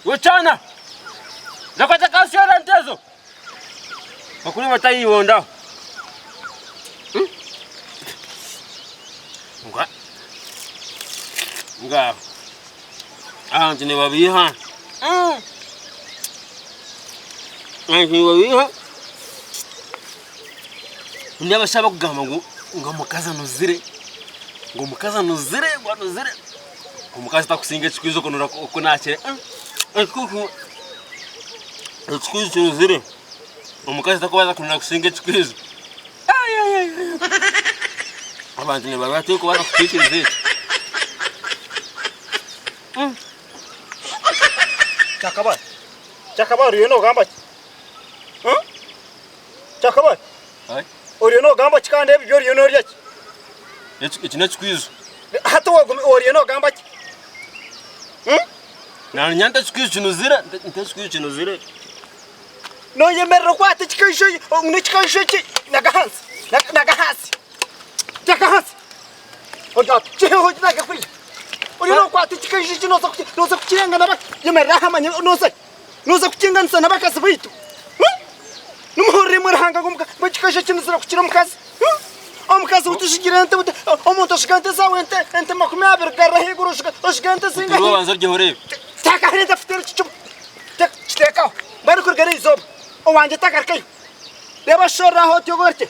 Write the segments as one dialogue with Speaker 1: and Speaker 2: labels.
Speaker 1: Wekyana! Nakwata kanswera ente ezo! Bakuru batayibondaho. Nga nga abantu nibabiiha. Abantu nibabiiha. Nindeeba shi abakugamba ngu ngu omukazi anuzire, ngu omukazi anuzire, ngu anuzire. Omukazi takusinga ekikwizo kunura oku nakire ekikwizo kinuzire. Omukazi takubaasa kunura kusinga ekikwizo. Abantu nibaba batarikubaasa kukiikiriza ekyo.
Speaker 2: Kyakabare, Kyakabare oriyo nogamba ki? Kyakabare, oriyo nogamba ki kandi ebi byo oriyo norya ki?
Speaker 1: Eki n'ekikwizo.
Speaker 2: Hati oriyo nogamba ki?
Speaker 1: Naanye nte ekikwizo kinuzire, nte ekikwizo kinuzire.
Speaker 2: Noyemerera okwata ekikaijo n'ekikaijo eki naga ahansi, naga ahansi, teeka ahansi. Kiheho naga kuriya. Oriyo nokwata ekikaijo eki noza kukirenga naba yemerera aha manya noza noza kukinganisa n'abakazi baitu. Nimuhurira imwe Ruhanga ngu ekikaijo kinuzire kukira omukazi. Omukazi ou tujugire ente omuntu ojuga ente zaawe ente ente 20 garra ahaiguru ojuga ente zingahi.
Speaker 1: Obanze oryeho oreebe.
Speaker 2: Teeka hariya ente ekicuba. Kiteeke aho. Mbwenu kuruga eri izooba owangye tagarukayo. Reeba shorora aho oti ogarukye.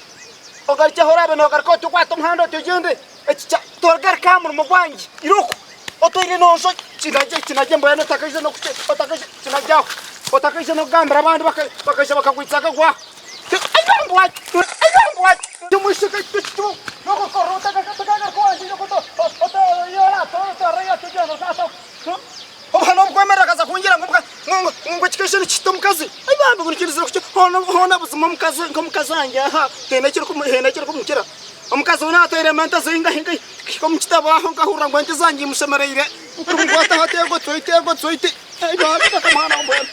Speaker 2: Ogarukye ahu oraabe noogaruka oti okwate omuhanda oti ogyende. Eki kya togaruka aha murimo gwangye. Irooko otoire nonjo kinagye kinagye mbwenu otakaija n'okuki otakaija kinagye aho. Otakaija n'okugambira abandi bakaija bakagwitsa akagwa aho. Obuhame obukwemerera akaza kungira ngu ngu ekikaishani nikita omukazi. Ai bambi ngu nikirizire kukira hoona hoona buzima omukazi nk'omukazi wangye aha haine haine ekirikumukira. Omukazi we naatwairemu ente ze ingahi ingahi kuhika omu kitabo aho nkahurira ngu ente zangye imushemereire. Nkunkwataho ati ego tsweite ego tsweite. Ai bambi ndakamuhana mbwenu.